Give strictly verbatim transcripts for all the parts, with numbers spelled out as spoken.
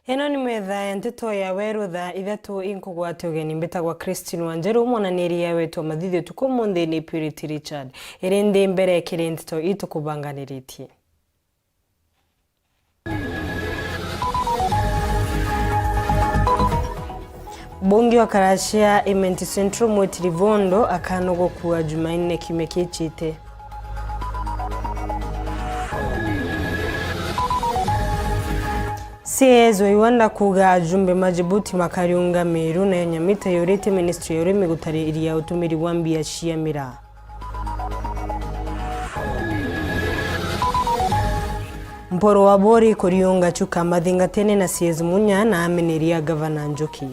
Ino ni metha ya nteto ya weru thaa ithatu inkugwate ugeni. Mbitagwa Christine Wanjeru, mwananiri ya wetu wa mathithio tuku umunthi ni Purity Richard. Iri nthi mbere kiri nteto itukubanganiritie. Mbunge wa Karacia Imenti Central Mweti Livondo akanogokua Jumaine kiumia kichite. Siezwe Iwanda kuuga ajumbe ma Djibouti makariunga Meru, nayo Nyamita yurite ministry ya urimi gutariria utumiri wa mbia cia miraa. Mporo wa Bori kuriunga Chuka mathingatene na C S Munya na ameneria Gavana Njuki.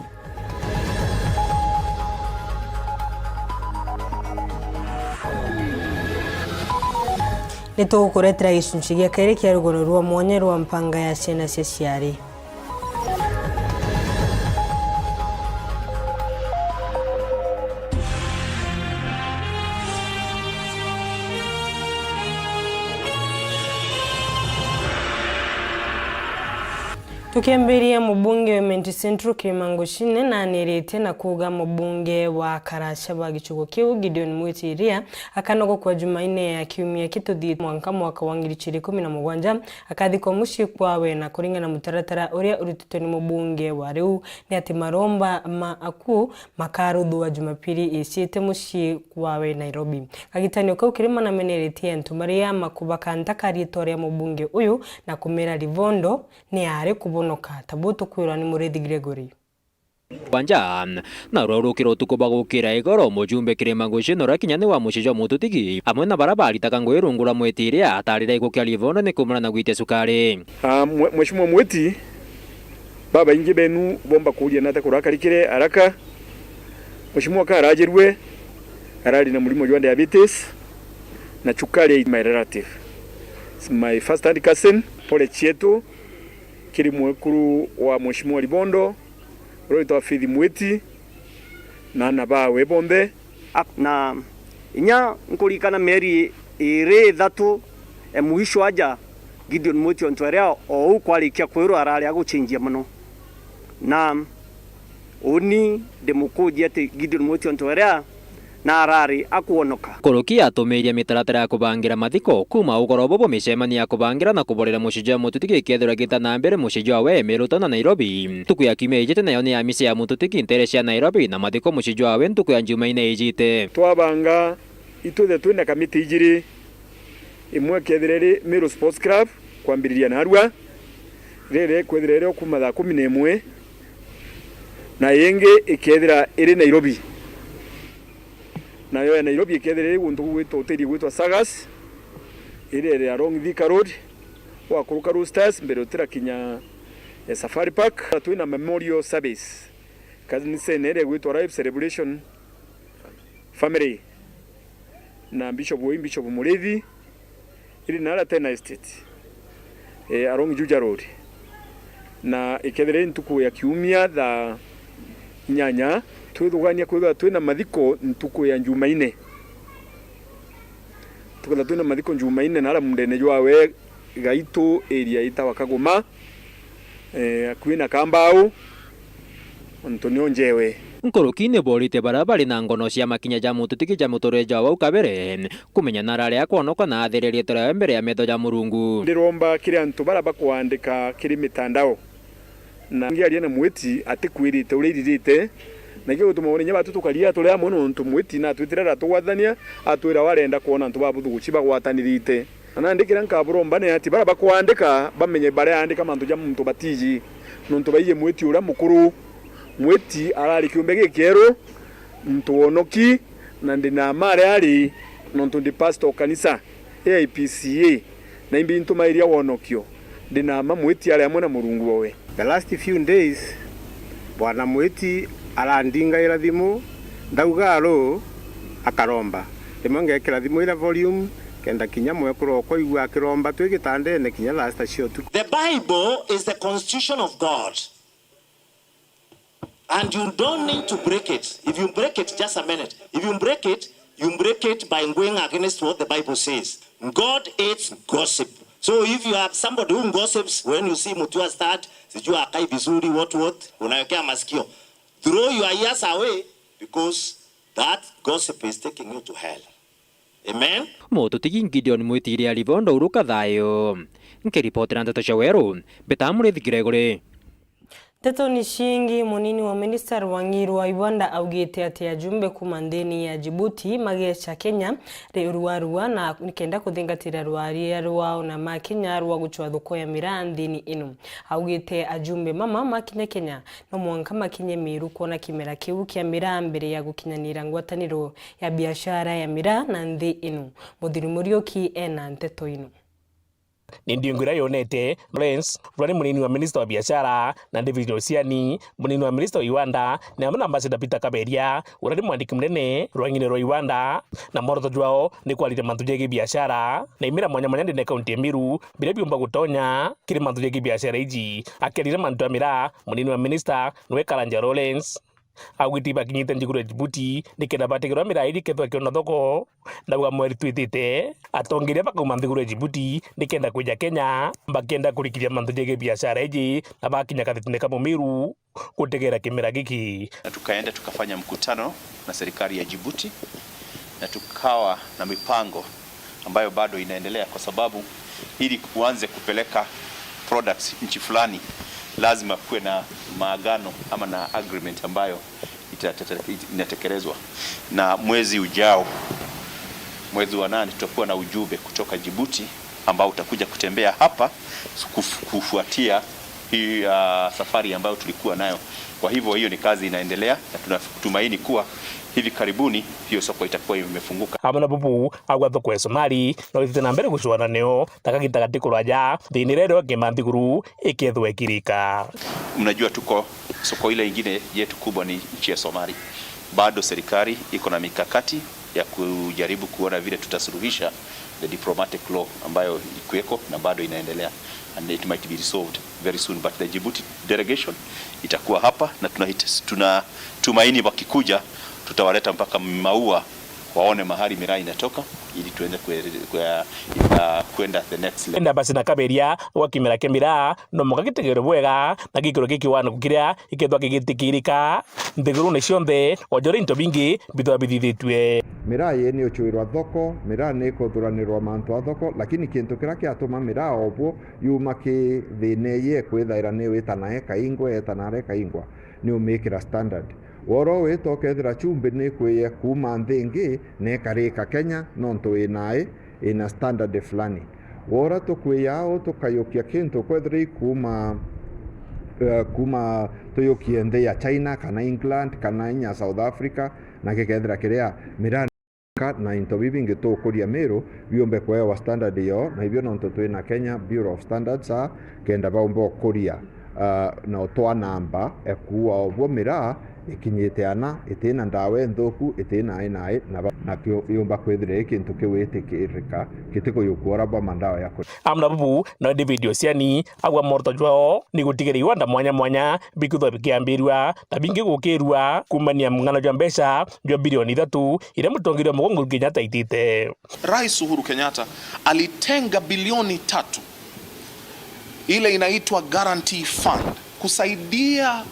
Nitugukuretera gicunci gia keri kia rugono rwa mwanya rwa mpanga ya ciana cia ciari. Tukiambiria, mubunge wa Imenti Central Kirima Ngucine naniritie na kuuga mubunge wa Karacia wa gicigo kiu Gideon Mwiti Iria akanogokua Jumaine ya kiumia kituthiite mwanka mwaka wa ngiri igiri ikumi na mugwanja, akathikwa mucii kwawe na kuringana na mutaratara uria urutitwe ni mubunge wa riu, ni ati maromba ma akuu makaruthwa Jumapili icite mucii kwawe Nairobi. Kagitanio kau Kirima nameneretie antu maria makubaka ntaka riitwa ria mubunge uyu na kumera Livondo ni ari kubonoka, ta bu tukwirwa ni Murithi Gregory. Kwanja, narua rukira utuku bwa gukira igoro, mujumbe Kirima Ngucine uria kinya ni wa mucii jwa Mututigi, amwe na baria baritaga ngugi rungu rwa Mwiti Iria atarire ikukia Livondo ni kuumana na gwitia cukari. Ah, mwe-, Mheshimiwa Mwiti, babaingi benu bomba kuuria nata kurakarikire haraka. Mheshimiwa ka arajirue, arari na murimo jwa diabetes na cukari, my relative. It's my first hand cousin. Pole cietu kiri mwekuru wa Mheshimiwa Livondo, uria witwa Faith Mwiti, na ana bawe bonthe. Ak-, na inya nkurikana mieri iri ithatu, e, mwisho aja Gideon Mwiti ontu aria o uu kwarikia kwirwa arari agucenjia mono. Na uni ndimukuuji ati Gideon Mwiti ontu aria na arari akwonoka. Nkuruki atumiirie mitaratara ya kubangira mathiko, kuuma ugoro bubu micemanio ya kubangira na kuborera mucii jwa Mututigi ikethirwa igita na mbere mucii jwawe Miruta na Nairobi. Ntuku ya kiumia ijite nayo ni ya misa ya Mututigi ntere cia Nairobi, na mathiko mucii jwawe ntuku ya Njumaine ijite. Twabanga itwithe twina kamiti ijiri, imwe ikethira iri Meru Sports Club kwambiriria narua, riri ikwithira iri o kuuma thaa kumi na imwe, na ingi ikethira iri Nairobi. Nayo ya Nairobi ikethira iri guntu gugwitwa, hoteli igwitwa Sagas, iri iri along Thika Road, wakuruka Roosters mbere utirakinya, eh, Safari Park. Twina memorial service kanisene iria igwitwa Life Celebration Family na Bishop Wayne, Bishop Murithi, iri na Latena Estate, eh, along Juja Road. Na ikethira iri ntuku ya kiumia thaa inyanya, twithugania kwithirwa twina mathiko ntuku ya Njumaine. Tukethirwa twina mathiko Njumaine na aria mundene jwawe Gaitu area itawa Kaguma, eh, akui na Kambau, ontu nio njewe. Nkuruki ni borite baria bari na ngono cia makinya ja Mututigi ja muturire jwa wau kabere, kumenya na arari akwonoka na atherie riitwa riawe mbere ya metho ja Murungu. Ndiromba kiri antu baria bakwandika kiri mitandao, na ngiaria na Mwiti atikwirite uria iririte, na ikio gutuma wone inya batu tukaria turi amwe, nontu Mwiti natwitire aratugwathania, atwira we arenda kwona antu babuthuguci bagwatanirite. Na nandi kiria nkaburomba ni ati baria bakwandika bamenye baria andika mantu ja muntu batiji, nontu baiji Mwiti uria mukuru. Mwiti arari kiumbe gikieru, muntu wonoki, na ndi na mma aria ari, nontu ndi pastor o kanisa A I P C A, na imbi intumairia wonokio, ndi na mma Mwiti ari amwe na Murungu owe. The last few days, Bwana Mwiti arandingaira thimu, ndauga alo, akaromba. Rimwe ngekira thimu ira volume, kenda kinya mwekuru okwa aigua akiromba twi gitandene kinya thaa sita cia utuku. The Bible is the constitution of God. And you don't need to break it. If you break it, just a minute. If you break it, you break it by going against what the Bible says. God hates gossip. So if you have somebody who gossips when you see Mutua start, sijui akai vizuri, what, what, unawekea masikio. Throw your ears away because that gossip is taking you to hell. Amen. Mututigi Gideon Mwitiri Aribondo uruka thayo. Nkiripotera ndeto cia Weru, Mbita Murithi Gregory. Ndeto ni ciingi, munini wa minista Rwang'i rwa Iwanda augite ati ajumbe kuma nthini ya Djibouti mageca Kenya ri ruarua na nikenda kuthingatira rwaria rwao na makinya rwa gucwa thoko ya miraa nthini ino. Augite ajumbe mama makinye Kenya, no mwanka makinye Miru kwona kimera kiu kia miraa mbere ya gukinyanira ngwataniro ya biashara ya miraa na nthi ino. Muthuri Muriuki ena nteto ino. Ni ndiungu iria yonete Lawrence, uria ni munini wa minista wa biashara, na David Osiani, munini wa minista wa iwanda, ni amwe na ambassador Peter Kaberia, uria ni mwandiki munene rwang'ine rwa iwanda, na mworoto jwao ni kwariria mantu jegii biashara na imera mwanya mwanya ndene kaunti ya Meru, biria biumba gutonya kiri mantu jegii biashara iji. Akiariria mantu ja miraa, munini wa minista niwe Karanja Lawrence. Augite ibakinyite nthiguru ya Djibouti nikenda batigirwa miraa iji ikethwa ikiona thoko. Ndauga mweri twitite, atongeria bakauma nthiguru ya Djibouti nikenda kwija Kenya, bakenda kurikiria mantu jegii biashara iji, na bakinya kathitine ka Mumiru gutegera kimera giki. Na tukaenda tukafanya mkutano na serikali ya Djibouti, na tukawa na mipango ambayo bado inaendelea, kwa sababu ili uanze kupeleka products nchi fulani, lazima kuwe na maagano ama na agreement ambayo ita-, ita-, inatekelezwa. Na mwezi ujao, mwezi wa nane, tutakuwa na ujumbe kutoka Djibouti ambao utakuja kutembea hapa kuf-, kufuatia hii, ah, safari ambayo tulikuwa nayo. Kwa hivyo, hiyo ni kazi inaendelea, na tunatumaini kuwa hivi karibuni hiyo soko itakuwa imefunguka. Amwe na bubu, agwa thoko ya Somali, no itite na mbere gucwana nio, na kagita gati kuraja, thini rero kima nthiguru ikethwa ikirika. Mnajua tuko, soko ile ingine yetu kubwa ni nchi ya Somali. Bado serikali iko na mikakati ya kujaribu kuona vile tutasuluhisha the diplomatic law ambayo ilikuweko na bado inaendelea, and it might be resolved very soon, but the Djibouti delegation itakuwa hapa, na tunahit-, tunatumaini wakikuja tutawaleta mpaka Maua waone mahali miraa inatoka ili tuende kwe-, kwe-, uh, kwenda the next level. Enda basi na Kaberia gwa kimera kia miraa no mwanka gitegerwe bwega na gikiro gikiwana kukiria ikethwa gigitikirika nthigurune cionthe, o joria into bingi bithwa bithithitue. Miraa yii ni ucwirwa thoko, miraa ni ikuthuranirwa mantu a thoko, lakini kintu kiria kiatuma miraa obwo yuma ki thina iji ekwithaira ni witana ekaingwa, etana arekaingwa, ni umikira standard. Woro wita ukethira chumbi ni ikwiye kuuma nthi ingi na ikarika Kenya, nontu wi nai ina standard fulani. Wora tukwiya au tukayukia kintu kwethira i kuuma, eh, kuuma tuyukie nthi ya China, kana England, kana inya South Africa, na gikethira kiria miraa na into bibi bingi tukuria Miru biumbe kuewa standard yo, na ibio nontu twina Kenya Bureau of Standards, a, kenda baumba ukuria, ah, na utwa namba ekuua obwo miraa ikinyite ana, itina ndawa inthuku, itina ai nai, na ba-, na kio-, yumba kwithira i kintu kiu itikirika, gitikuyukua ura bwa mandawa ya ku- Amwe na bubu, na David Osiani, agwa morto jwao ni gutigira iwanda mwanya mwanya bikithwa bikiambirua, na bingi gukirua kumania mung'ano jwa mbeca jwa bilioni ithatu, iria mutongeria wa mugongo Uhuru Kenyatta aitite. Rais Uhuru Kenyatta alitenga bilioni tatu, ile inaitwa Guarantee Fund, kusaidia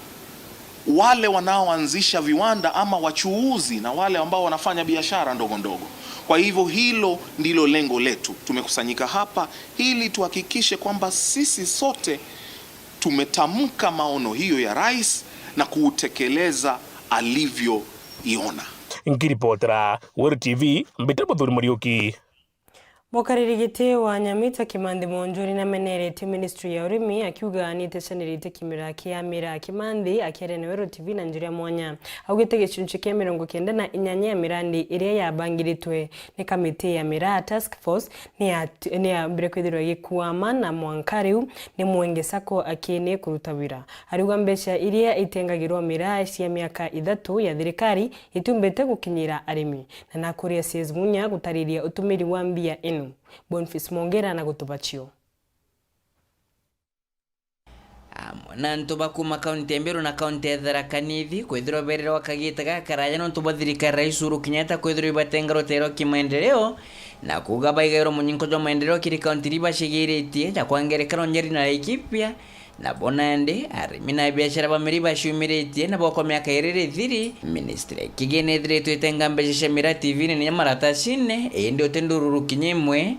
wale wanaoanzisha viwanda ama wachuuzi na wale ambao wanafanya biashara ndogo ndogo. Kwa hivyo, hilo ndilo lengo letu. Tumekusanyika hapa ili tuhakikishe kwamba sisi sote tumetamka maono hiyo ya rais na kuutekeleza alivyoiona. Nkiripotera Weru T V, mbita Muthuri Muriuki. Mukariri giti wa Nyamita Kimanthi Mwonjuri nameneretie ministry ya urimi akiuga nitecanirite kimera kia miraa Kimanthi akiaria na Weru T V na njira ya mwanya. Augite gicunci kia mirongo kenda na inyanya ya mirandi iria yabangiritwe ni kamiti ya miraa task force ni ya-, ni yambire kwithirwa igikuama na mwanka riu ni Mwenge Sacco akini kuruta wira. Ariuga mbeca iria itengagirwa miraa cia miaka ithatu ya thirikari itiumbite gukinyira arimi, na nakuria C S Munya gutariria utumiri wa mbia ino. Boniface Mwongera na gutubacio. Amwe na antu ba kuuma kaunti ya Meru na kaunti ya Tharaka Nithi kwithirwa bererwa kagita gakaraya nontu bwa thirikari ya Rais Uhuru Kenyatta kwithirwa ibatenga ruteere rwa kimaendeleo, Na kuuga baigairwe munyinko jwa maendeleo kiri kaunti iria ibacigiritie ja kwa ngerekano Nyeri na Laikipia, nabo nandi arimi na biashara ba miraa ibaciumiritie nabo kwa miaka iiri ithiri, ministry ya kigeni ithiritwe itenga mbeca cia miraa T V-ini na maratasine, indi uti ndururu kinya imwe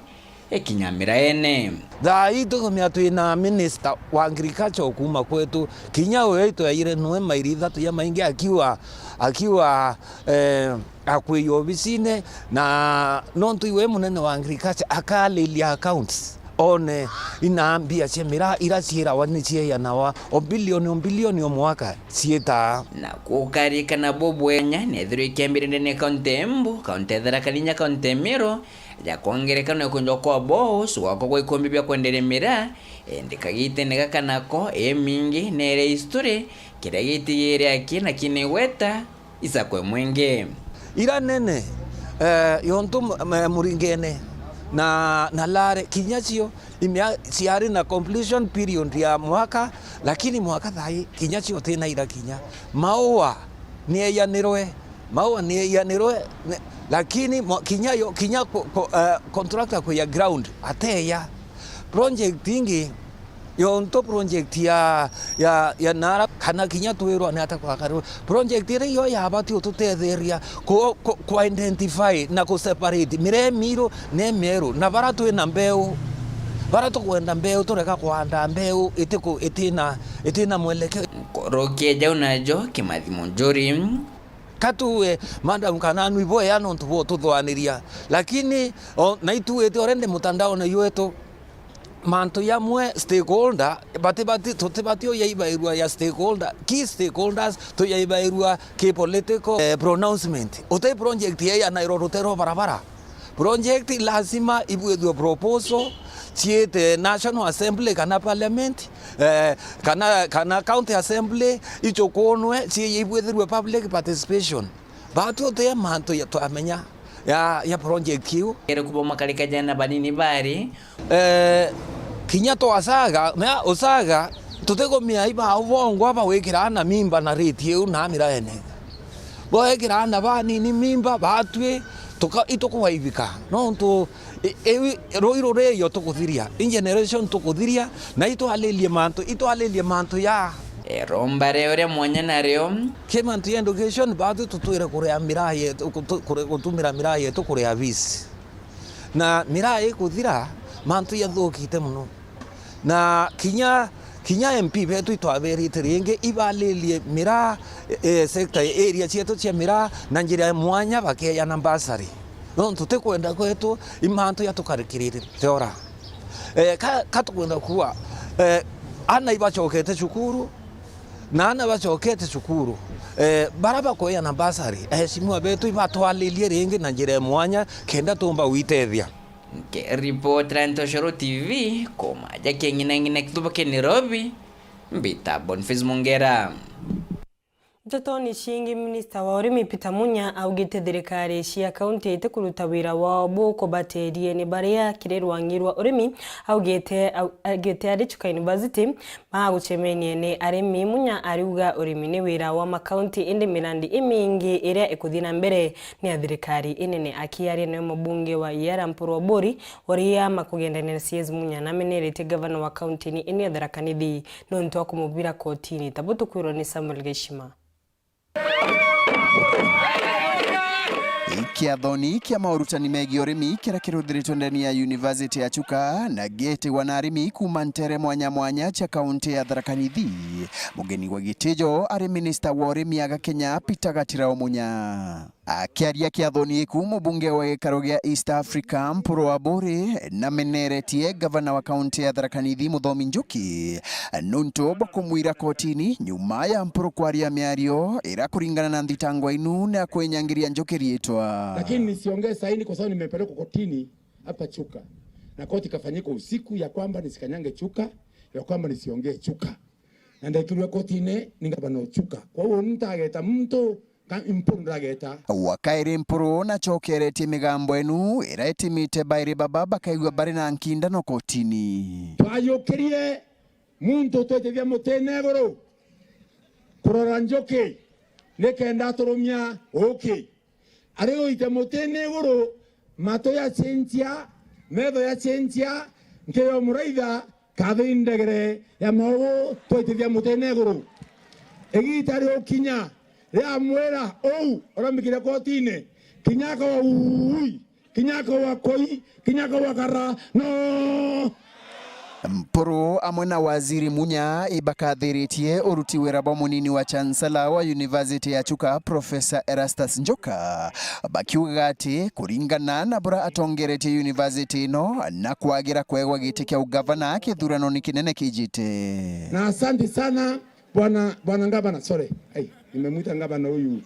ikinya miraene. Thaa ii tukumenya twina minister wa agriculture kuuma kwetu, kinya uyo itwaire nwe mairi ithatu ja maingi akiwa, akiwa, eh, akwija obisine, na nontu iwe munene wa agriculture akariria accounts, one ina mbia cia miraa ira ciirawa ni cieyanawa o bilioni, o bilioni o mwaka ciitaa. Na kukarikana bubwenya nethirwe ikiambire ndene kaunti ya Embu, kaunti ya Tharaka Nithi, kaunti ya Meru, ja kwa ngerekano ikunjwa kwa boreholes, gwakwa gwa ikumbi bia kwenderia miraa, indi kagitene gaka nako imingi neere history, kiria gitigire aki na kinigweta isakwe mwingi. Ira nene, eh, yontu m-, m-, Muringene na, na Lare, kinya cio imia-, ciari na completion period ya mwaka, lakini mwaka thaa ii kinya cio tina ira kinya. Maua nieyanirwe, maua nieyanirwe, ne-, lakini mo-, kinya yo, kinya ko-, ko-, eh, contractor kuya ground ateya. Project ingi yontu project ya, ya, ya nara kana kinya twirwa ni ata kwakarirwe. Project iria iyo yabati ututetheria ku, ku, ku identify na ku separate miraa imiru na imieru, na bara twina mbeu, bara tukwenda mbeu, tureka kwanda mbeu itiku-, itina, itina mwelekeo. Nkuruki jau najo Kimathi Munjuri. Ka tuuge, madam, kana anui bwea nontu bwa ututhwaniria, lakini o, na ituite already mutandaone jwetu, mantu jamwe stakeholder, bati, bati, tutibati ujaibairua ja stakeholder, key stakeholders, tujaibairua ki political, eh, pronouncement. Uti project yeyanirwe rutere o barabara. Project lazima ibwithue proposal, ciite National Assembly kana Parliament, eh, kana, kana County Assembly, ichukunwe, ci-, ibwithirue public participation. Batu uti mantu ya twamenya ya, ya project iu. Iri kuba makarika jana banini bari. Eh, kinya twasaga, na usaga, tutikumia iba ubongwa ba wikira ana mimba na rate iu na miraene. Bwekira ana banini mimba, batwi, tuka-, itukuwaibika. Nontu i-, iu rui ruriyo tukuthiria, i generation tukuthiria, na itwalirie mantu, itwalirie mantu ya. Iromba ria uria mwanya nario. Ki mantu ya education, batwi tutwire kuria miraa yetu, kutu-, kure-, gutumira miraa yetu kuria fees. Na miraa ikuthira, mantu jathukite mono. Na kinya, kinya M P betu itwaberite ringi, ibalirie miraa, eh, sector, area cietu cia miraa na njira ya mwanya bakeejana bursary. Nontu ti kwenda kwetu, i mantu jatukarikirite ora. Eh, ka, ka tukwenda kuuga, eh, ana ibacokete cukuru, na ana bacokete cukuru, eh, bara bakweejana bursary, aheshimiwa betu ibatwalirie ringi na njira ya mwanya kenda tumba gwitethia. Nkiripotera Ntoshoro T V, kuuma ja King'inang'ina Kituba kia Nairobi, mbita Boniface Mungera. Ntetoni ciingi, minista wa urimi Peter Munya augite thirikari cia kaunti itikuruta wira wao bukubateria ni baria kiri rwangi rwa urimi. Augite, au-, augite ari Chuka University magucemenie ni arimi. Munya ariuga urimi ni wira wa makaunti, indi mirandi imingi iria ikuthii na mbere ni ya thirikari inene. Akiaria nawe mubunge wa Iara Mpuru Oburi, uria makugendania na C S Munya nameneretie gavana wa kaunti ni ino ya Tharaka Nithi nontu wa kumubira kotini. Tabu tukwirwa ni Samuel Geshima. Kiathoni kia maurutani megii urimi kiria kiruthiritwe ndene ya University ya Chuka na giitigwa na arimi kuuma ntere mwanya mwanya cia kaunti ya Tharaka Nithi, mugeni wa gitijo ari minista wa urimi aga Kenya, Peter Gatira Omunya. Akiaria kiathoni giku, mubunge wa gikaro gia East Africa, Mpuru Aburi, nameneretie gavana wa kaunti ya Tharaka Nithi, Muthomi Njuki, nuntu bwa kumwira kotini nyuma ya Mpuru kwaria miario ira, kuringana na nthitango inu, ni ya kwinyangiria Njuki riitwa. Lakini nisiongee saini kwa sababu nimepelekwa kotini hapa Chuka. Na koti ikafanyika usiku ya kwamba nisikanyange Chuka, ya kwamba nisiongee Chuka. Na ndekirwe kotini ni gavana o Chuka. Kwa hiyo nitageta muntu ka Mpuru ndageta. Wa kairi Mpuru nacokeretie migambo enu ira itimite bairi baba bakaigua bari na nkindano kotini. Twajukirie muntu twitithia mutine iguru kurora Njuki nikenda aturumia uki. Ari uite mutine iguru Matu yacenjia, metho yacenjia, nkio muraitha, kathi ndegere ya maugu twaitithia mutene iguru. Igiita riukinya, riamwira uu urambikire kotine, kinya akawa ui, kinya akawa koi, kinya akawa kara, no. Mpuru amwe na Waziri Munya ibakathiritie uruti wira bwa munini wa Chancellor wa University ya Chuka, Professor Erastus Njoka, bakiugaga ati kuringana na bura atongeretie university ino na kwagira kwegwa giti kia ugavana kithuranoni kinene kijite. Na asante sana, Bwana, bwana Ngavana, sorry. Ai, nimemwita Ngavana huyu.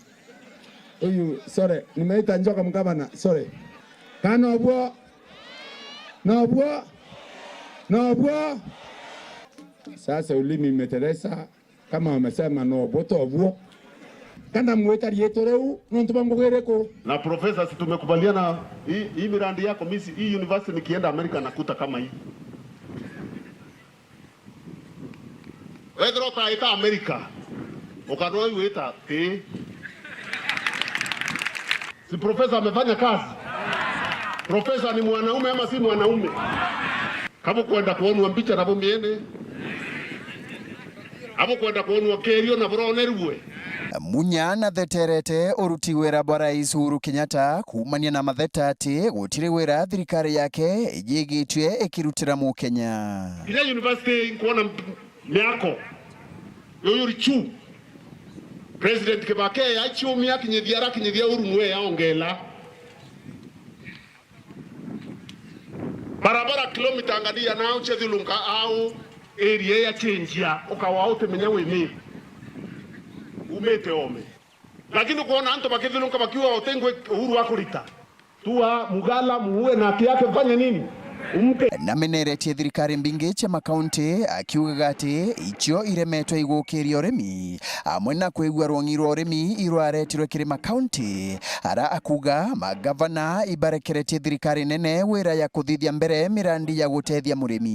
Huyu, sorry, nimeita Njoka Mgavana, sorry. Kana obuo? Nobuo? Nobuo? Sasa ulimi imeteleza, kama wamesema nobuo, tobuo. Kana mwita rieto riu, nontu bwa ngugi iriku? Na professor, si tumekubaliana hii, hii mirandi yako, mimi si, hii university nikienda America nakuta kama hii. Wethira utaita Amerika, ukanwa wita ti. Si profesa amefanya kazi? Profesa ni mwanaume ama si mwanaume? Kama kwenda kuonwa mbicha na bumiene, ama kwenda kuonwa kerio na buronerue. Munya natheterete uruti wira bwa Rais Uhuru Kenyatta kuumania na matheta ati gutiri wira thirikari yake ijigitue ikirutira Mukenya. Kinya university nkuona m-, miako yuyu richu. President Kibaki yachiumia kinyithia ara kinyithia uru nwe yaongela. Barabara kilomita ngania nao chethilunga au area ya chenjia ukawa utimenya wini umite ome. Lakini kuona antu bakithilunga bakiuga utingwe Uhuru akurita. Tua Mugala muue na haki yake mfanye nini? Umpe. Nameneretie thirikari mbingi cia makaunti akiugaga ati icio iremetwe igukiria urimi amwe na kwigua rwong'i rwa urimi irwaretirwe kiri makaunti ara akuga magavana ibarekeretie thirikari nene wira ya kuthithia mbere mirandi ya gutethia murimi.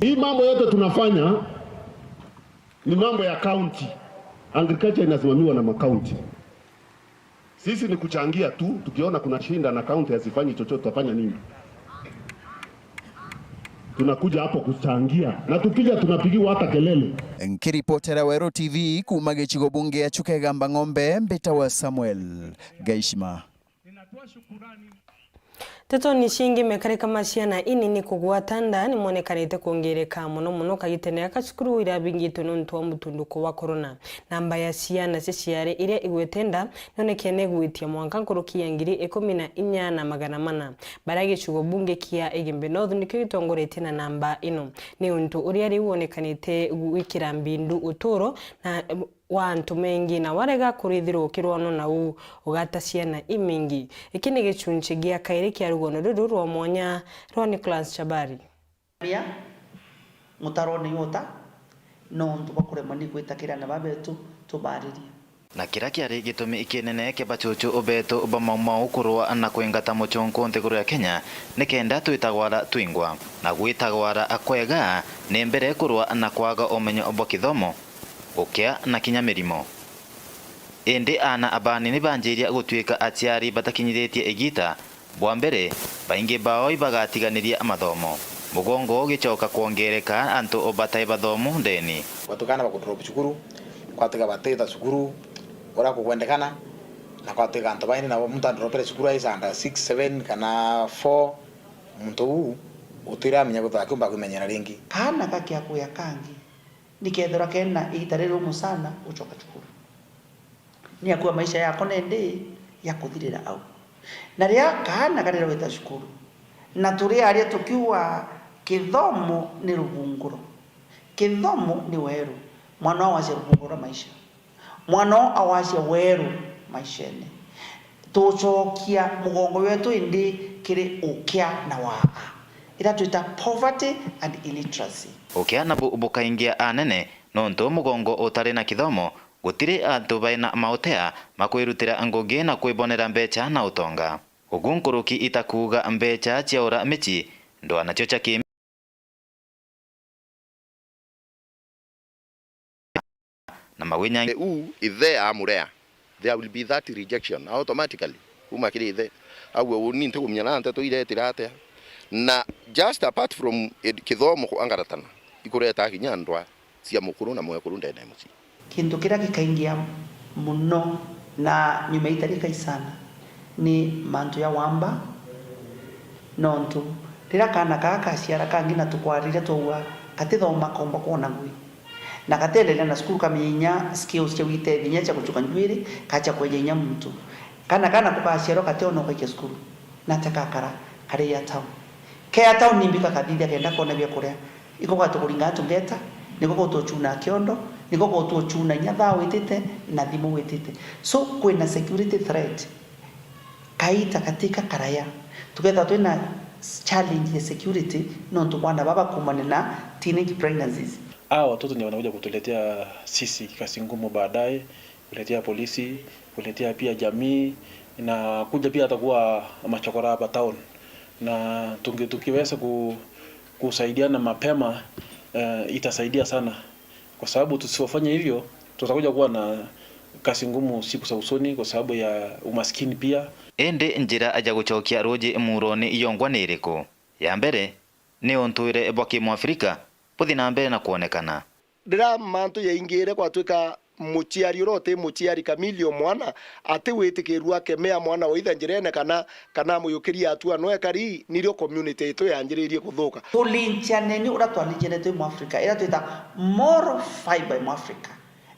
Hii mambo yote tunafanya ni mambo ya county. Agriculture inasimamiwa na makaunti. Sisi ni kuchangia tu, tukiona kuna shinda na county hazifanyi chochote, tutafanya nini? Tunakuja hapo kuchangia. Na tukija tunapigiwa hata kelele. Nkiripotera Weru T V kuuma gicigo bunge ya Chuka Igamba Ng'ombe, mbita wa Samuel Gaishima. Nteto ni cingi, mekarika ma ciana inini kugwata nda ni monekanite kwongereka mono mono kagitene gaka cukuru iria bingitwe nontu wa mutunduko wa corona. Namba ya ciana cia ciari iria igwete nda nonekene igwitie mwanka nkuruki ya ngiri ikumi na inya na magana mana, baria gicigo bunge kia Igembe North nikio gitongoretie na namba ino. Ni untu uria riu wonekanite gwikira mbindu uturo na wa antu mengi na warega kurithirwa ukirwanwa na u ugata ciana imingi. Iki ni gicunchi gia kairi kia rugono ruru rwa mwanya rwa Nicholas Chabari. Ria mutarone yota nontu bwa kuremwa ni gwita kiri ana babetu tubaririe. Na kiria kiari gitumi kinene kia bachuchu betu ba Mau Mau kurua na kwingata muchunku nthiguru ya Kenya, ni kenda twitagwara twingwa. Na gwitagwara kwega ni mbere kurua na kwaga umenyo bwa kithomo, ukia na kinya mirimo. Indi aana abanini banjiria gutuika aciari batakinyithitie igita, bwa mbere, baingi bao ibagatigania mathomo, mugongo ugicoka kwongereka, antu batai bathomu ndeni. Gwatuika aana bakudrop cukuru, gwatuika batitha cukuru uria kukwendekana, na gwatuika antu baingi nabo muntu adropere cukuru aisa under six, seven kana four, muntu uu utiramenya gwithira akiumba kwimenyera ringi. Kaana gakia kuya kangi, nikethirwa kena igita riri rumu sana gucoka cukuru. Ni akua maisha yako nendi ya kuthirira au. Na riria kaana karira gwita cukuru, na turi aria tukiuga kithomo ni ruvunguro. Kithomo ni weru. Mwana wao acia ruvunguro rwa maisha. Mwana wao awacia weru maishene. Tucokia mugongo wetu indi kiri ukia na waa, ira twita poverty and illiteracy. Ukia nabu bukaingia anene, nontu mugongo utari na kithomo, gutiri antu baina mautea ma kwirutira ngugi na kwibonera mbecha na utonga. Ugu nkuruki itakuuga mbecha cia ura mici, ndwaa nacio cia ki na mawinya. Uu ithe amurea, there will be that rejection automatically kuma kiri ithe. Au uni ntikumenya na nteto iretira atia. Na just apart from ed-, kithomo kuangaratana, ikureta kinya ndwa cia mukuru na mwekuru ndene ya mucii. Kintu kiria gikaingia muno na nyuma itari kaisana ni mantu ya wamba, nontu riria kaana kaa kaciara kangi na tukwariria twauga, gatithoma komba kwona ngui. Na gatienderea na cukuru, kamenya inya skills cia gwitethia inya cia guchuka njuiri, ka cia kwenja inya muntu. Kana kana kugaciarwa gationo gaikia cukuru, na tia gakara kari ya town. Ke ya town nimbi kakathithia kenda kona bia kuria? Iko gatukuringa tungeta, niko gutuchuna kiondo, niko gutuchuna inya thaa witite na thimu witite. So, kwina security threat. Kaita katika karaya, tukethirwa twina challenge ya security, nontu bwana baba kumana na teenage pregnancies. Hawa watoto ndio wanakuja kutuletea sisi kazi ngumu baadaye, kuletea polisi, kuletea pia jamii, na kuja pia hata kuwa machokora hapa town. Na tunge-, tukiweza ku-, kusaidiana mapema, eh, itasaidia sana. Kwa sababu tusipofanya hivyo, tutakuja kuwa na kazi ngumu siku za usoni kwa sababu ya umaskini pia. Indi njira ya gucokia ruuji muuroni yongwa ni iriku? Ya mbere, ni untwire bwa kimwafrika buthi na mbere na kwonekana. Riria mantu yaingire, gwatwika muciari uria uti muciari Camilio mwana ati witikirua akemea mwana waithe njirene kana, kana amuyukirie atua no ekari, nirio community yetu yanjiririe kuthuka. Tulinchianeni uria twalinchianete twi Mwafrika, iria twita moral fiber ya Mwafrika,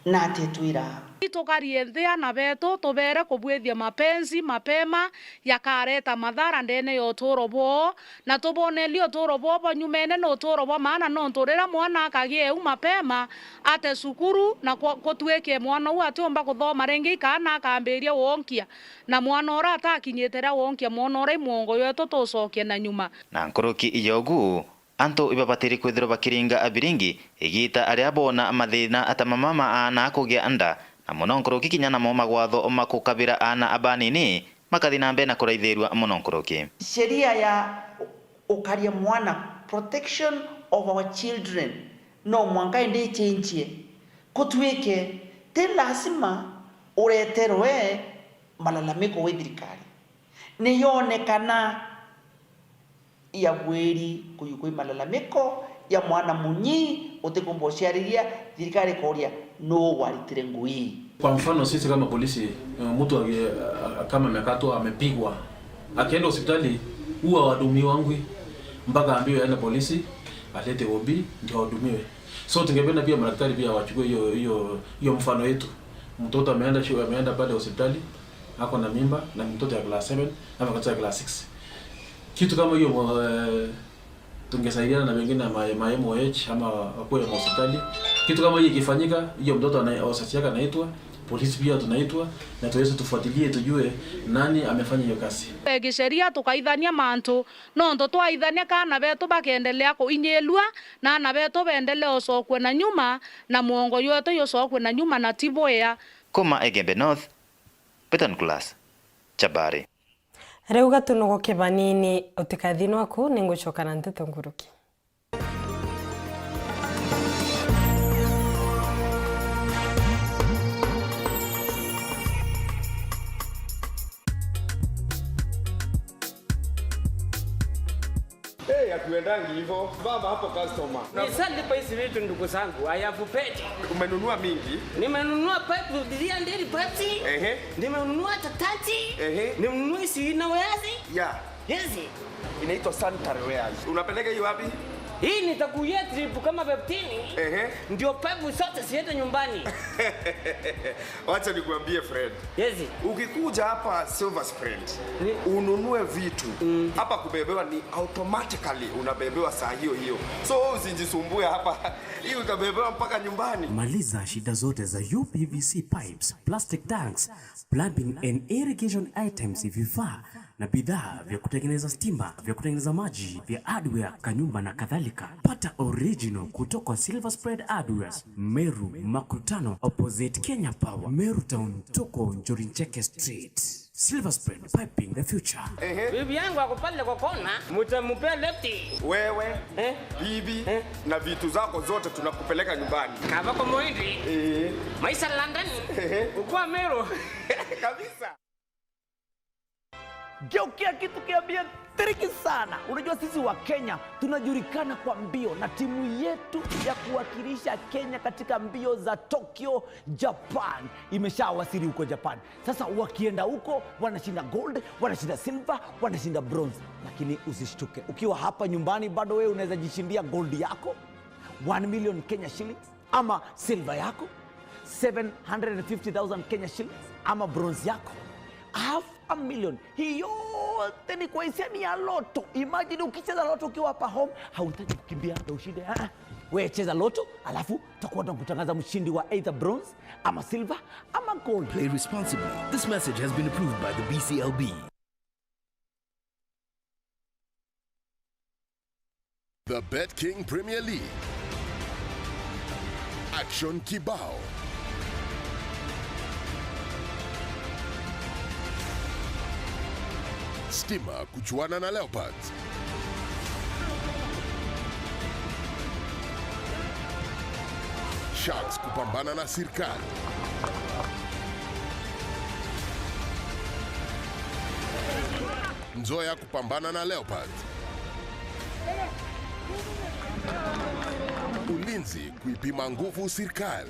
na ati twira. Tukarie nthi ana betu, tubere kubwithia mapenzi mapema, yakareta mathara ndene ya uturo bwoo, na tubonerie uturo bwoo bwa nyumene na uturo bwa maana, nontu riria mwana akagia eu mapema, ate cukuru, na ku-, kutwike mwana uu atiumba kuthoma ringi, kana akambiria wonkia, na mwana uria atakinyite ria wonkia, mwana uria i mwongo ywetu tucokie na nyuma. Na nkuruki ya ugu, antu ibabatiri kwithirwa bakiringa biringi igita aria boona mathina ta mama ma aana kugia nda, na mono nkuruki kinya namo magwatho ma kukabira aana abanini makathi na mbere na kuraithirua mono nkuruki. Sheria ya ukaria mwana, protection of our children, no mwanka indi ichenjie, kutwike ti lazima ureterwe malalamiko wi thirikari. Niyonekana ya bwiri kuyu kwi malalamiko ya mwana munyi utikumba uciariria, thirikari ikoria, nuu waritire ngui? Kwa mfano, sisi kama polisi, eh, mtu agi-, a-, kama amekatwa, amepigwa, akienda hospitali, huwa wadumiwa ngui mpaka aambiwe aende polisi, alete O B, ndio ahudumiwe. So, tungependa pia madaktari pia wachukue hiyo, hiyo, hiyo mfano yetu. Mtoto ameenda shule, ameenda pale hospitali, ako na mimba, na mtoto ya class seven ama mtoto ya class six. Kitu kama hiyo, eh, tungesaidiana na wengine na ma-, ma M O H ama wakuu ya hospitali. Kitu kama hiyo ikifanyika, hiyo mtoto ana-, wazazi yake anaitwa, polisi pia tunaitwa, na tuweze tufuatilie, tujue nani amefanya hiyo kazi. Kisheria tukaithania mantu, nontu twaithania kana betu bakeendelea kuinyilua, na ana betu beendelee ucokua na nyuma, na mwongo ywetu yucokue na nyuma, na ti bwea. Kuma Igembe North, Peter Nicholas, Chabari. Riu gatunogoke banini, utikathie nwaku, ningucoka na nteto nkuruki. Eh, hatuendangi hivyo. Baba hapo customer. Nishalipa hizi vitu, ndugu zangu. I have paid. Umenunua mingi? Nimenunua pipe, three hundred pipes. Ehe. Nimenunua tatati. Ehe. Nimenunua hizi inner wears. Yeah. Yes. Inaitwa sanitary wears. Unapeleka hiyo wapi? Hii nitakuia trip kama fifteen. Ehe. Ndio pipe zote ziende nyumbani. Wacha nikuambie, friend. Yes. Ukikuja hapa Silver Spread, ni- ununue vitu, mm, hapa kubebewa ni automatically unabebewa saa hiyo hiyo. So, usijisumbue hapa. Hii utabebewa mpaka nyumbani. Maliza shida zote za U P V C pipes, plastic tanks, plumbing and irrigation items, vifaa na bidhaa vya kutengeneza stima, vya kutengeneza maji, vya hardware, kanyumba na kadhalika. Pata original kutoka Silver Spread Hardwares, Meru Makutano, opposite Kenya Power, Meru Town, tuko Njuri Ncheke Street. Silver Spread, piping the future. Ehe. Bibi yangu ako pale kwa kona, mtampea left. Wewe, eh, bibi, eh, na vitu zako zote tunakupeleka nyumbani. Kava kwa Moindi. Eh. Maisha London. Ehe. Ukua Meru. Kabisa. Geukia kitu, kiambie tiriki sana. Unajua, sisi wa Kenya tunajulikana kwa mbio, na timu yetu ya kuwakilisha Kenya katika mbio za Tokyo, Japan, imeshawasili huko Japan. Sasa wakienda huko, wanashinda gold, wanashinda silver, wanashinda bronze. Lakini usishtuke, ukiwa hapa nyumbani bado wewe unaweza jishindia gold yako, one million Kenya shillings, ama silver yako, seven hundred and fifty thousand Kenya shillings, ama bronze yako, half a million. Hii yote ni kwa hisani ya Lotto. Imagine ukicheza Lotto ukiwa hapa home, hauhitaji kukimbia ndio ushinde. Ah, ah. Wewe cheza Lotto, alafu tutakuwa tunakutangaza mshindi wa either bronze, ama silver, ama gold. Play responsibly. This message has been approved by the B C L B. The Bet King Premier League. Action kibao. Stima kuchuana na Leopards. Sharks kupambana na Sirkali. Nzoia kupambana na Leopards. Ulinzi kuipima nguvu Sirkali.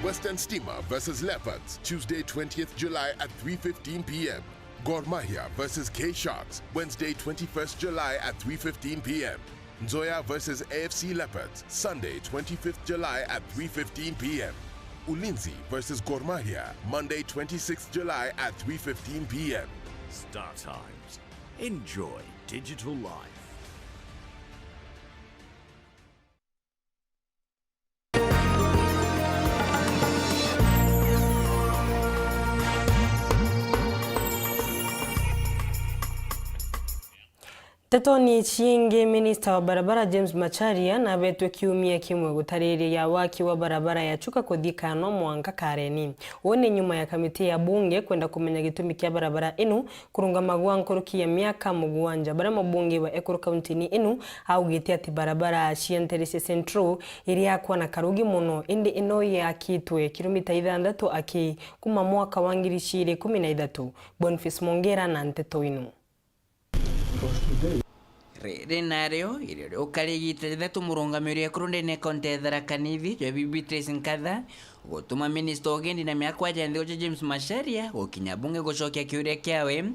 Western Stima versus Leopards, Tuesday, twentieth July at three fifteen p m. Gor Mahia versus K Sharks, Wednesday, twenty-first July at three fifteen p m. Nzoia versus A F C Leopards, Sunday, twenty-fifth July at three fifteen p m. Ulinzi versus Gor Mahia, Monday, twenty-sixth July at three fifteen p m. Star Times. Enjoy digital life. Ntetoni ciingi, minista wa barabara James Macharia nabetwe kiumia kimwe gutariria waki wa barabara ya Chuka kuthi Kanwa mwanka Kareni. Uu ni nyuma ya kamiti ya bunge kwenda kumenya gitumi kia barabara inu kurungama gwa nkuruki ya miaka mugwanja, baria mubunge wa Ekuru kauntini inu augite ati barabara cia Nteresia Central iriakwa na karugi mono, indi ino yakitwe kilomita ithanthatu aki kuma mwaka wa ngiri ciiri kumi na ithatu. Boniface Mongera na nteto inu. Riri nario irio riukari igita rithatu murungamiri wa Ekuru ndene ya kaunti ya Tharaka Nithi, Joy Beatrice Nkatha, gutuma minista wa ugendi na miako ya nthi uju James Macharia gukinya bunge gucokia kiuria kiawe,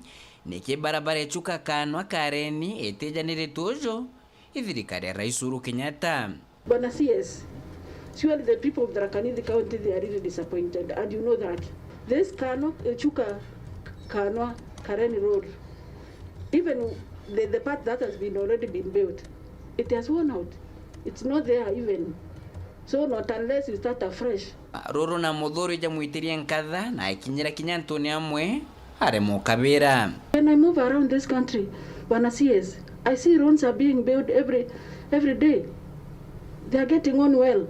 niki barabara ya Chuka Kanwa Kareni itijaniritwe uju i thirikari ya Rais Uhuru Kenyatta. Bwana C S, surely the people of Tharaka Nithi County, they are really disappointed, and you know that. This Kanwa, uh, Chuka, Kanwa, Kareni Road, even the, the part that has been already been built, it has worn out. It's not there even. So not unless you start afresh. Ruru na Muthuri jamwitirie nkatha na akinyira kinya antuni amwe aremwa ukabira. When I move around this country, Bwana C S, I see roads are being built every, every day. They are getting on well.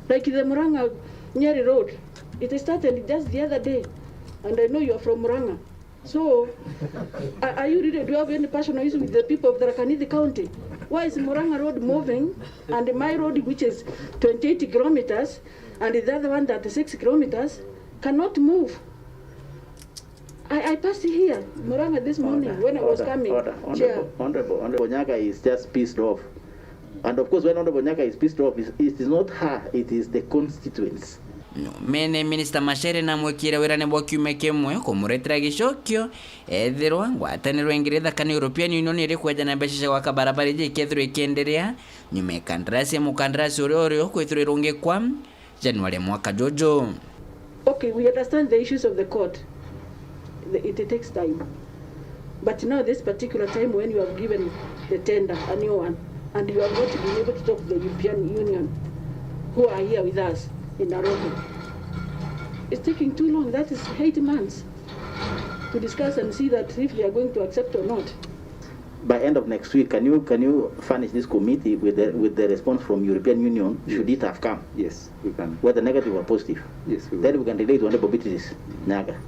Like the Murang'a Nyeri Road, it started just the other day, and I know you are from Murang'a. So, are, are you really, do you have any personal issue with the people of Tharaka Nithi County? Why is Murang'a Road moving and my road, which is twenty-eight kilometers, and the other one thirty-six kilometers, cannot move? I, I passed here, Murang'a, this morning when I was coming. Order, order, Chair. Honourable, Honourable, Honourable Nyaga is just pissed off. And of course, when Honourable Nyaga is pissed off, it, it is not her, it is the constituents. Nyumene, Minister Macharia namwikire wirane bwa kiumia kimwe kumuretera gicokio, ethirwa ngwataniro ya Ngeretha kana European Union iri kweja na mbeca cia gwaka barabara iji ikethirwa ikienderea, nyuma ya kandarasi ya mukandarasi uria urio kwithirwa irungikwa January mwaka juju. Okay, we understand the issues of the court. The, it takes time. But now, this particular time, when you have given the tender, a new one, and you have not been able to talk to the European Union, who are here with us in Nairobi, it's taking too long. That is eight months to discuss and see that if they are going to accept or not. By end of next week, can you, can you furnish this committee with the, with the response from European Union, should it have come? Yes, we can. Whether negative or positive? Yes, we will. Then we can relate to Honourable Beatrice Nyaga.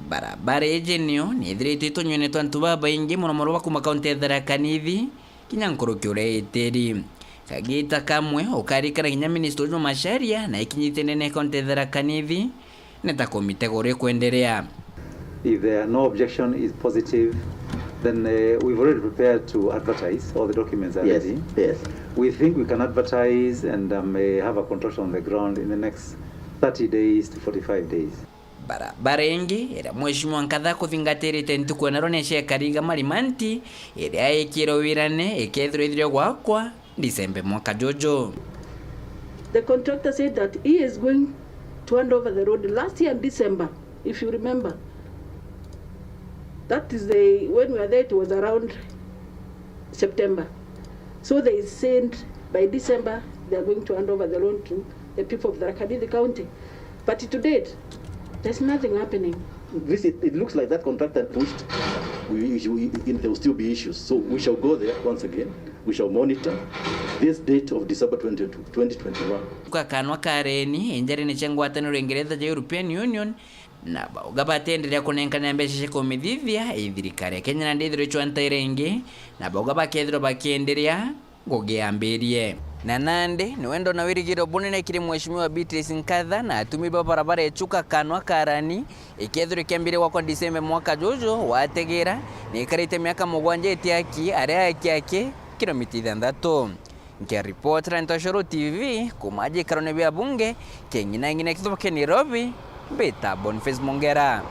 Barabara iji nio niithiritwe itunyuene twa antu babaingi mono mono ba kuma kaunti ya Tharaka Nithi, kinya nkuruki uria itiri. Kagita kamwe ukarikana kinya Minister Juma Macharia na ikinyite nene kaunti ya Tharaka Nithi, neta komite goro ikwenderea. If there are no objection, is positive, then, uh, we've already prepared to advertise. All the documents are Yes, ready. Yes. We think we can advertise and, um, uh, have a contract on the ground in the next thirty days to forty-five days. Barabara ingi iria Mheshimiwa Nkatha akuthingatirite ntuku ya naro ni cia Kariga Marimanti, iria ikirwe wirane ikethirwa ithire gwakwa December mwaka juju. The contractor said that he is going to hand over the road last year in December, if you remember. That is the, when we were there, it was around September. So they said by December they are going to hand over the loan to the people of Tharaka Nithi County. But to date, there's nothing happening. This, it, it looks like that contractor pushed. We, we, we, there will still be issues. So we shall go there once again. We shall monitor this date of December twenty-two, twenty twenty-one. Kwa kanwa ka Reni, injari ni cia ngwataniro ya Ngeretha ja European Union, na bauga batenderea kunenkana mbeca cia kumithithia i thirikari ya Kenya nandi ithirwe icwantaire ingi, na bauga bakethirwa bakienderea ngugi yambirie. Na nandi niwe ndona wirigiro bunene kiri Mheshimiwa Beatrice Nkatha na atumi ba barabara ya Chuka Kanwa Karani, ikethirwa ikiambiria gwakwa December mwaka juju, wategera, ni ikarite miaka mugwanja itiaki, aria aki aki kilomita ithanthatu. Nkiripotera Ntoshoro T V, kuma gikarone bia bunge, king'inang'ina kithuba kia Nairobi, mbita Boniface Mongera.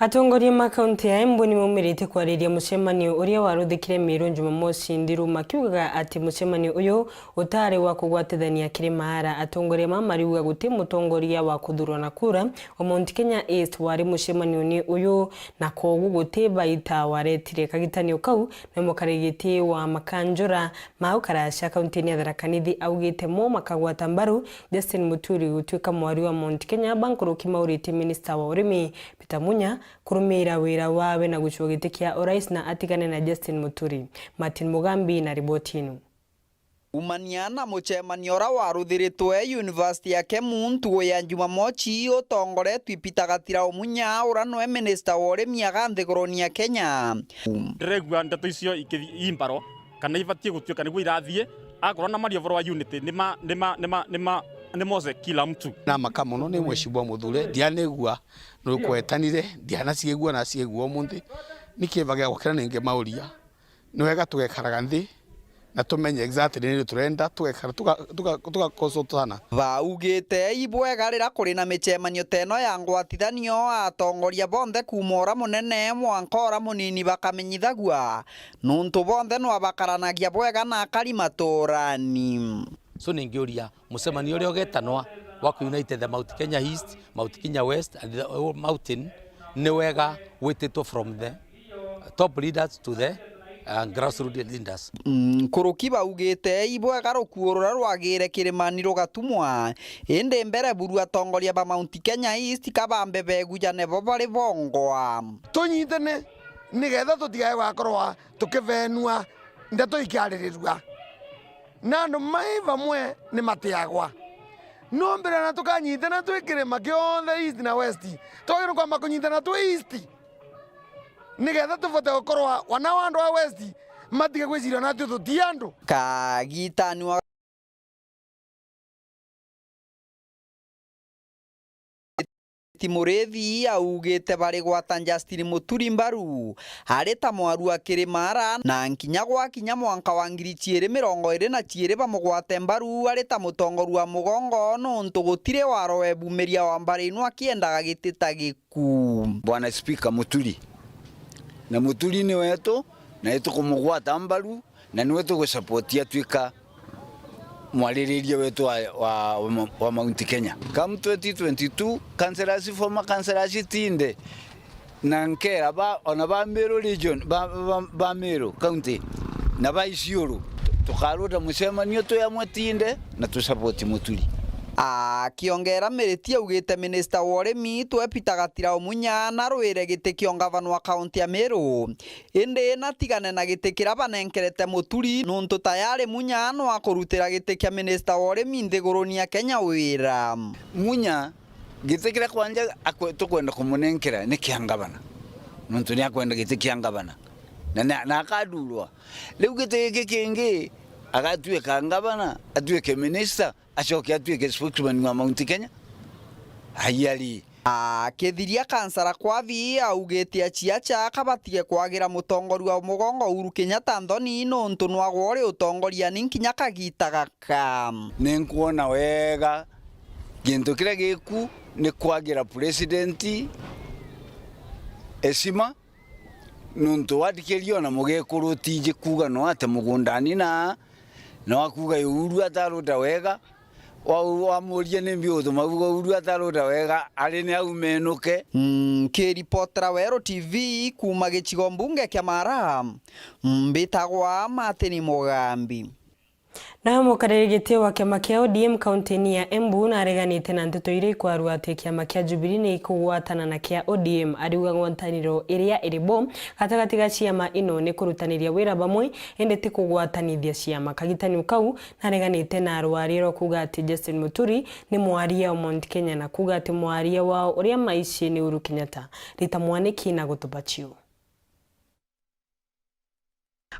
Atongoria ma kaunti ya Embu nimaumirite kwariria mucemanio uria waruthikire Miru Jumamosi nthiru, makiugaga ati mucemanio uyu utari wa kugwatithania kiri maara. Atongoria ma mariuga guti mutongoria wa kuthurwa na kura wa Mount Kenya East wari mucemanioni uyu, na kwogu guti baita waretire. Kagitanio kau nimo kari giti wa makanjura ma ukaracia kaunti-ini ya Tharaka Nithi augite mo makagwata mbaru Justin Muturi gutuika mwari wa Mount Kenya, bankuruki maurite minista wa urimi Peter Munya kurumiira wira wawe na gucua giti kia urais na atigane na Justin Muturi. Martin Mugambi na riboti ino. Umania na mucemanio uria waruthiritwe University ya Kemu ntugu ya Jumamosi, utongoretwi Peter Gatira Umunya, uria nwe minista wa urimi aga nthiguruni ya Kenya. Ndiregua ndeto icio ikithi-, imbaro, kana ibatie gutuika niguo irathie, akorwo na maria uvoro wa unity, ni ma, ni ma, ni ma, ni ma, ni mose kila mtu. Na maka mono ni Mheshimiwa Muthure, ndianigua nukwetanire, ndianaciigua na ciigua umunthi. Niki bagia gukira ningi mauria? Ni wega tugekaraga nthi na tumenye exactly nini turenda, tugekara, tuga-, tuga-, tugaconsultana. Baugite ibwega rira kuri na micemanio teno ya ngwatithanio, atongoria bonthe kuuma ura munene mwanka ura munini bakamenyithagua, nuntu bonthe nwa bakaranagia bwega na akari maturani. So ningiuria, mucemanio uria ugetanwa wa ku unite the Mount Kenya East, Mount Kenya West and the whole mountain ni wega wititwe from the top leaders to the, uh, grassroots leaders. Mm, nkuruki baugite ibwega rukuo ruria rwagire kirimani rugatumwa, indi mbere buru atongoria ba Mount Kenya East kabambe begujane bo bari bongwa. Tunyitane nigetha tutigae gwakorwa tukibeenua ndeto ikiaririrua. Na andu mai bamwe ni matiagwa. No mbere na tukanyitana twi kirima kionthe East na West, twagirwe kwamba kunyitana twi East, nigetha tubote gukorwa wana wa andu a West matige gwiciria natio tuti andu. Kagitani wa Ti Murithi augite barigwata Justin Muturi mbaru ari ta mwaru akiri maara, na nkinya gwakinya mwanka wa ngiri ciiri mirongo iri na ciiri bamugwate mbaru ari ta mutongoru wa mugongo, nuntu gutiri waro webumiria wa mbara ino akiendaga giti ta giku. Bwana Speaker, Muturi na Muturi ni wetu, na itukumugwata mbaru, na niwe tugusupport atuika mwaririria wetu wa, wa, wa, wa Mount Kenya. Come twenty twenty-two, councillors, former councillors Tinde na Nkera, ba, ona ba Meru region, ba, ba, ba Meru County, na ba Isiolo, tukaruta mucemanio twi amwe Tinde na tusupport Muturi. Akiongera Miriti augite minista wa urimi twe Peter Gatira Umunya narwire giti kia ungavana wa kaunti ya Meru. Indi natigane na giti kiria banenkerete Muturi, nuntu tayari Munya no akurutira giti kia minista wa urimi nthiguruni ya Kenya wira. Munya, giti kiria kwanja akwe-, tukwenda kumunenkera ni kia ngavana, nuntu ni akwenda giti kia ngavana, na, na, na akadurwa. Riu giti giki kingi, Agatuika ngavana, atuike minister, acoke atuike spokesman wa Mount Kenya. Aiari. Akithiria, kansara Kwavi augite aciaca kabatige kwagira mutongoria wa mugongo Uhuru Kenyatta nthoni nuntu nwagwa uri utongoriani nkinya kagita gaka. Ninkwona wega gintu kiria giku ni kwagira president heshima, nuntu wathikiria ona mugekuru utiji kuuga no ate mugundani na, na wakuuga Uhuru ataruta wega, wa-, wamuria nimbi utuma uga Uhuru ataruta wega, ari ni au menuke. Nkiripotera Weru T V kuuma gicigo mbunge kia Mara, mbitagwa Martin Mugambi. Nawe mukariri giti wa kiama kia O D M kaunti-ini ya Embu nareganite na nteto iria ikwarua ati kiama kia Jubilee ni ikugwatana na kia O D M, ariuga ngwataniro iria iri bo gatagati ga ciama ino ni kurutaniria wira bamwe, indi ti kugwatanithia ciama. Kagitani kau nareganite na rwaria rwa kuuga ati Justin Muturi ni mwaria wa Mount Kenya na kuuga ati mwaria wao uria maici ni Uhuru Kenyatta. Rita Mwaniki na gutuba ciu.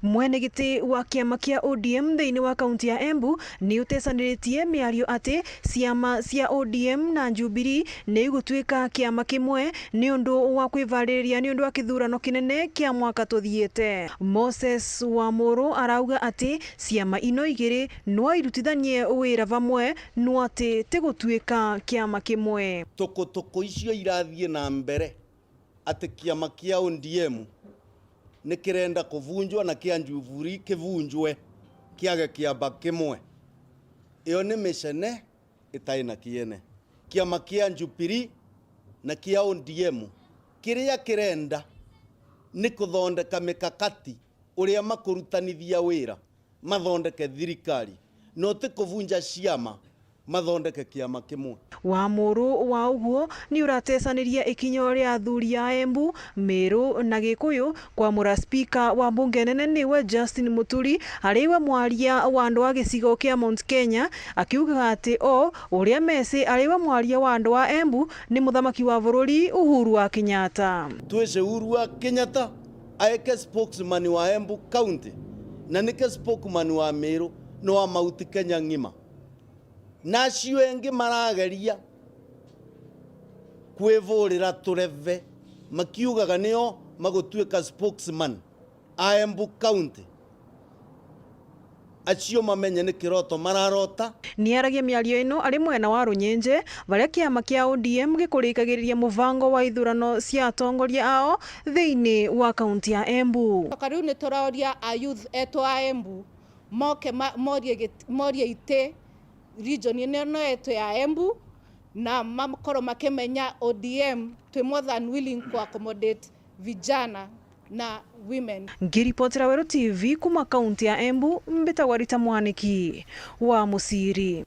Mwene giti wa kiama kia O D M thiini wa kaunti ya Embu ni utesaniritie miario ati ciama cia O D M na Jubilee ni igutuika kiama kimwe niundu wa kwivaririria niundu wa kithurano kinene kia mwaka tuthiite. Moses Wamuru arauga ati ciama ino igiri no irutithanie wira vamwe, no ati ti gutuika kiama kimwe. Tukutuku icio irathie na mbere ati kiama kia O D M ni kirenda kuvunjwa na kia Jubilee kivunjwe, kiage kiama kimwe. Iyo ni micene itai na kiene. Kiama kia Jubilee na kia O D M kiria kirenda ni kuthondeka mikakati uria makurutanithia wira, mathondeke thirikari, no ti kuvunja ciama, mathondeke kiama kimwe. Wamuru wa uguo ni uratesaniria ikinya ria athuri a Embu, Meru na Gikuyu kwamura spika wa mbunge nene niwe Justin Muturi, ariwe mwaria wa andu a gicigo kia Mount Kenya, akiugaga ati o uria mesi ariwe mwaria wa andu a Embu ni muthamaki wa bururi Uhuru wa Kenyatta. Twise Uhuru wa Kenyatta aeke spokesman wa Embu County, na nike spokesman wa Meru, no wa Mount Kenya ng'ima. Na acio engi marageria kwivurira tureve, makiugaga nio magutuika spokesman a Embu County. Acio mamenye ni kiroto mararota. Niaragia miario ino ari mwena wa Runyenje, baria kiama kia O D M gikurikagiriria mubango wa ithurano cia atongoria ao thiini wa kaunti ya Embu. Coka riu ni turauria a youth etu a Embu moke ma-, morie git-, morie iti region ino yetu ya Embu, na makorwo makimenya O D M twi more than willing ku accommodate vijana na women. Ngiripotera Weru T V kuma kaunti ya Embu, mbitagwa Rita Mwaniki wa Musiri.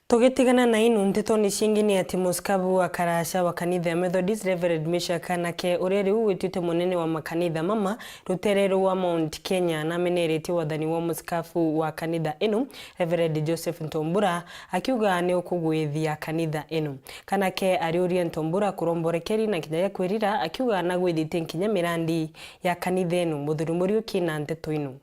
Tugitigana na inu, ntetoni ciingi ni ati musikabu wa karasha wa kanitha ya Methodist, Reverend Meshack Kanake, uria riu wituite munene wa makanitha mama rutere ruu wa Mount Kenya, nameneretie wathani wa musikabu wa kanitha inu, Reverend Joseph Ntombura, akiuga ni ukugwithia kanitha inu. Kanake ariuria Ntombura kuromborekeri na kinya gia kwirira, akiuga nagwithitie nkinya mirandi ya kanitha inu. Muthuri Muriuki na nteto inu.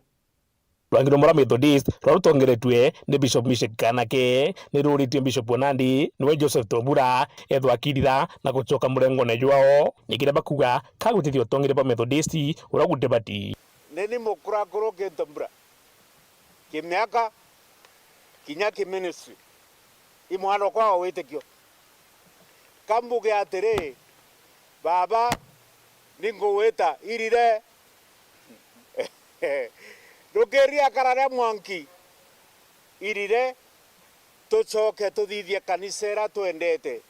Rwangino rwa Methodist rwa rutongeretue ni Bishop Meshack Kanake ni ruritie Bishop wa Nandi niwe Joseph Ntombura ethwa akirira na gucoka murengone jwao, ni kiria bakuga kagwitithia utongeri bwa Methodist uria gutibati. Ni ni mukura nkuruki Ntombura, kimiaka kinya kiministry, i mwana okwa wa witikio. Ka mbuge atiri, baba, ni ngugwita irire. Ndukiria kara ria mwanki irire, tucoke tuthithie kanisa iria twendete.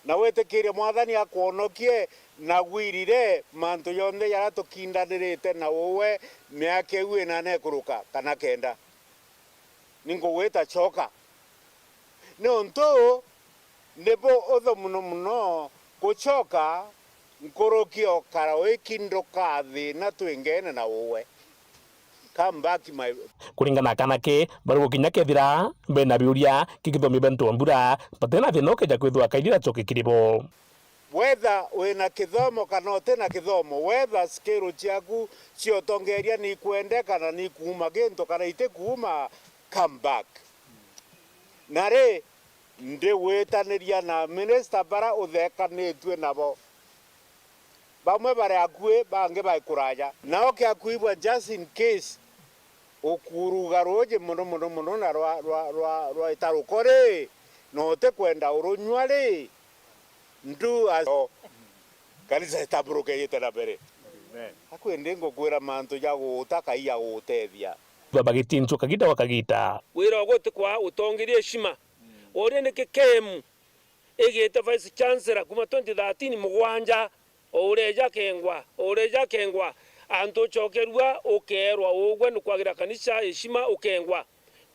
Na witikirie Mwathani akwonokie, na gwirire mantu jonthe jaria tukindanirite na uwe miaka iu inana ikuruka kana kenda. Ni ngugwita coka. Niuntu ni bu uthu muno muno gucoka nkuruki o kara wiki ndukathina twingene na uwe. Come back, my. Kuringana na Kanake, bari gukinya kethira bena biuria kigithomio bia Ntombura, batena thina ukeja kwithwa akaithira acoke kiri bo. Whether wina kithomo kana utina kithomo, whether skill ciaku cia utongeria ni ikwendeka na ni ikuuma gintu kana itikuuma, come back. Na ri, ndi gwitaniria na minister bara uthekanitue nabo. Bamwe bari akui, bangi bai kuraja. Nao kiakuibwa, just in case ukuruga ruuji mono, mono, mono, na rwa, rwa, rwa, rwaita rukori, na utikwenda urunyua ri, do as, kanisa itamburuke ite na mbere. Amen. Akwi ndi ngukwira mantu ja guutaka iya guutethia. Bagitinchwa kagita gwa kagita. Wira ugu utikwa utongeria heshima. Uria niki K M igite Vice Chancellor kuma twenty thirteen, mugwanja, o ureja kengwa, o ureja kengwa, antu ucokerua ukeerwa ugwe ni kwagira kanisa heshima ukengwa.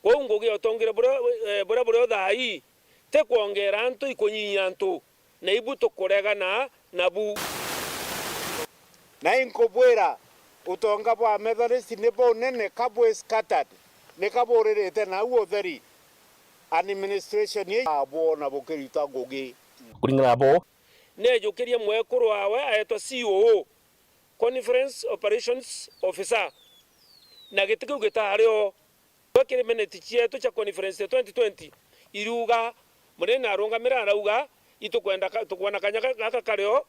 Kwou ngugi ya utongeria buria, eh, buria buri o thaa ii, ti kwongera antu, ikunyinyia antu, na ibu tukuregana nabu. Na inkubwira, utonga bwa Methodist ni bunene ka bwi scattered, ni ka buririte nau utheri. Administration ii abwona bukirita ngugi. Kuringana nabo, neejukirie mwekuru wawe aetwa C O O, Conference Operations Officer, na giti kiu gitaari o. Gwe kiri minute cietu cia conference ya twenty twenty, iriuga, munene arungamira arauga, itukwenda ka-, tukwona kanya ga-, gaka kari o,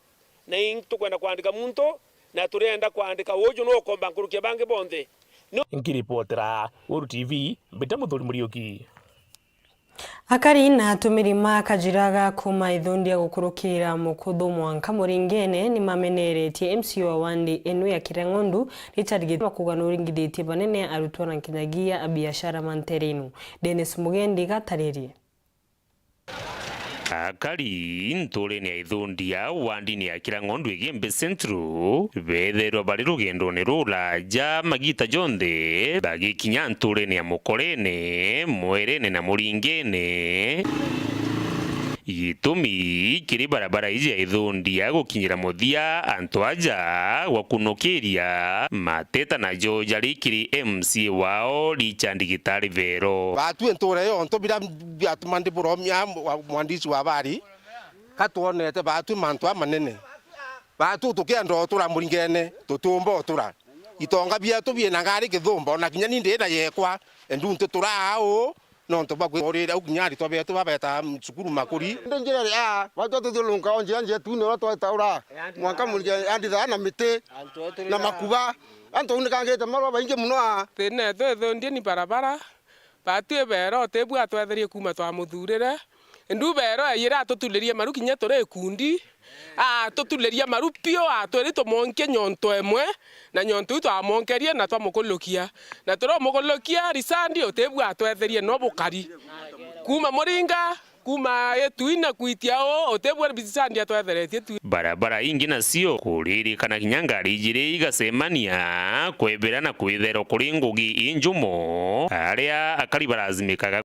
na itukwenda kwandika muntu, na turienda kwandika uju nukomba nkuruki ya bangi bonthe. No. Nkiripotera Weru T V, mbita Muthuri Muriuki. Akari na atumiri ma kajira ga kuuma Ithundia gukurukira Mukuthu mwanka Muringene ni mameneretie M C A wa wandi inu ya Kirang'ondu, Richard Githima, kuuga nuringithitie banene arutwa na nkinyagia abiashara ma ntere inu. Dennis Mugendi gataririe. Akari nturene ya Ithundia, wandini ya Kirang'ondu, Igembe Central, beethairwa bari rugendone ruraja magita jonthe, bagikinya nturene ya Mukorene, Mwerene na Muringene. Gitumi kiri barabara iji ya Ithundia gukinyira muthia, antu aja gwakunukiria mateta najo jari kiri M C A wao, Richard Gitari Bero. Baatwi ntuura yonthe bira biatuma ndi buromia mwa-, mwandishi wa habari, ka twonete baatwi mantu amanene. Baatwi tukienda utura Muringene, tutiumba utura. Itonga bietu biina ngari kithumba, ona kinya ni ndi na yekwa, endu ntitura au, nontu bwa kwi-, urire au kinya aritwa betu babeta cukuru makuri. Ndi njira ria, baatwi tuthiurunka o njira njetune uria twetaura, mwanka Muringene andithaa na miti, na makuba. Antu aunikangite marua baingi mono aa. Thina yetu Ithundia ni barabara. Baatwi Bero, utibua atwetherie kuuma twamuthurire. Ndu Bero eyire atutulirie maru kinya turi ikundi. Atutulirie maru piu, atwiri tumwonkie nyonto imwe, na nyonto iu twamwonkerie na twamukulukia. Na turomukulukia, Risandi utibua atwetherie no bukari. Kuuma Muringa, kuuma Itui na kwitia uu, utibua Risandi atwetheretie tu. Barabara ingi nacio kuririkana kinya ngari ijiri igacemania, kwebera na kwitherwa kuri ngugi injumo, aria akari barazimikaga.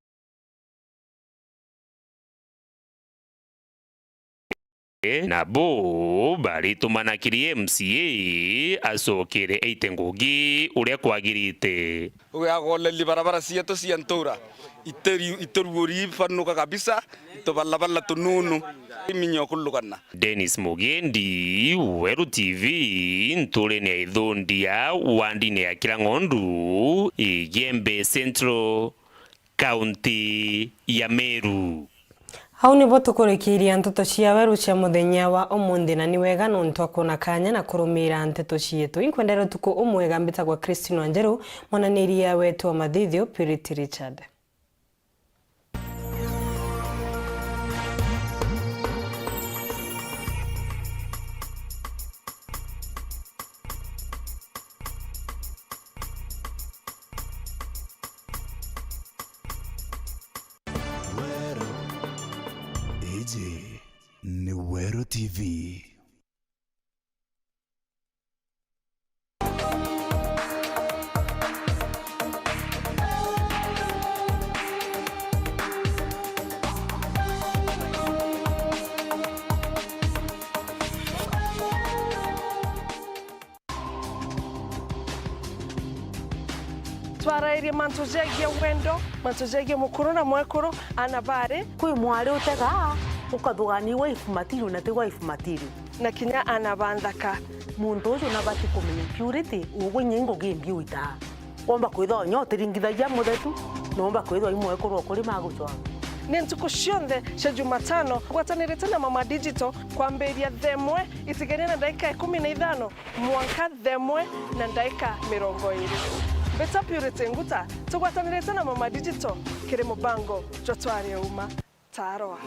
Nabo baritumana kiri M C A acokere aite ngugi uria kwagirite. Ugagoleli barabara cietu cia ntura iteri-, iteruuri ibanuka kabisa, itubalabala tununu, iminya ukulugana. Dennis Mugendi, Weru T V, nturene ya Ithundia, wandine ya Kirang'ondu, Igembe Central, kaunti ya Meru. Au nibo tukurikiiria nteto cia Weru cia muthenya wa umunthi, na ni wega nontu akwona kanya na kurumiira nteto cietu. Inkwendera utuku umwega, mbitagwa Christine Wanjeru, mwananiria wetu wa mathithio, Purity Richard. Weru. Iji ni Weru T V. Twarairie mantu jegie wendo, mantu jegie mukuru na mwekuru, ana bari. Kwi mwari utegaa Ukathugaania wife material na ti wife material. Na kinya ana ba nthaka. Muntu uju nabati kumenya Purity ugwe inya ingugi imbi uitaa. Womba kwithwa unya utiringithagia muthetu, noomba kwithwa imwekuru kuri magucwanga. Ni ntuku cionthe cia Jumatano, gwatanirite na Mama Digital kwambiria thaa imwe itigania na ndagika ikumi na ithano mwanka thaa imwe na ndaika mirongo iri. Mbita Purity Nguta, tugwatanirite na Mama Digital kiri mubango jwa Twarie Uma. Taroa.